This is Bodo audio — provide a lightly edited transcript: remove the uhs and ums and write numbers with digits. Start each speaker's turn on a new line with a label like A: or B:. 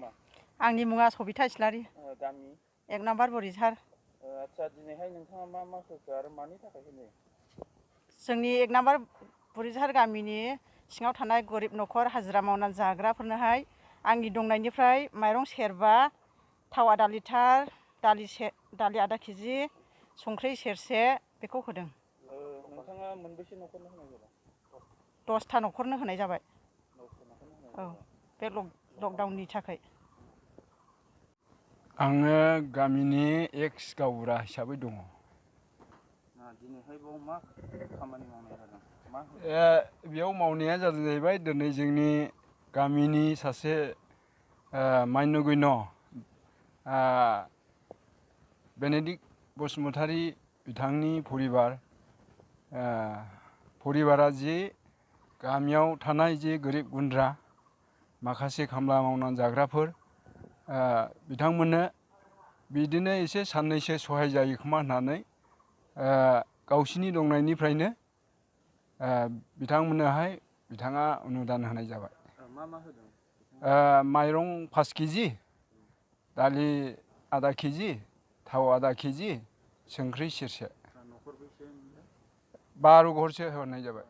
A: मा?
B: आंनि मुङा सबिता इस्लारि।
A: गामि?
B: 1 नाम्बार बोरिझार।
A: आच्छा दिनैहाय नोंथाङा मा होखो आरो मानि थाखाय होनो?
B: जोंनि 1 नाम्बार बोरिझार गामिनि सिङाव थानाय गरिब न'खर हाजिरा मावनानै जाग्राफोरनोहाय आंनि दंनायनिफ्राय माइरं सेरबा, थाव आधा लिटार, दालि आधा केजि, संख्रि सेरसे बेखौ होदों।
A: नोंथाङा मोनबेसे न'खरनो होनाय जाबाय?
B: 10था न'खरनो होनाय जाबाय।
A: 10था न'खरनो होनाय
B: औ,
A: जाबाय।
B: बे लकडाउननि थाखाय।
C: आङो गामिनि एक्स गावबुरा हिसाबै दङ।
A: दिनैहाय बाव मा खामानि मावनाय जादों? मा
C: बेयाव मावनाया जादों जाहैबाय दिनै जोंनि गामिनि सासे मान्यगण्य बेनेडिक्ट बसुमतारी बिथांनि परिबारा जि गामियाव थानाय जि गोरिब गुन्द्रा माखासे खामला मावनानै जाग्राफोर बिथांमोननो बिदिनो एसे साननैसो सहाय जायो खोमा होननानै गावसिनि दंनायनिफ्रायनो बिथांमोननोहाय बिथाङा अनुदान होनाय जाबाय।
A: मा मा होदों?
C: माइरं 5 केजि, दालि आधा केजि, थाव आधा केजि, संख्रि सेरसे।
A: न'खरबैसे?
C: 12 घरसो होनाय जाबाय।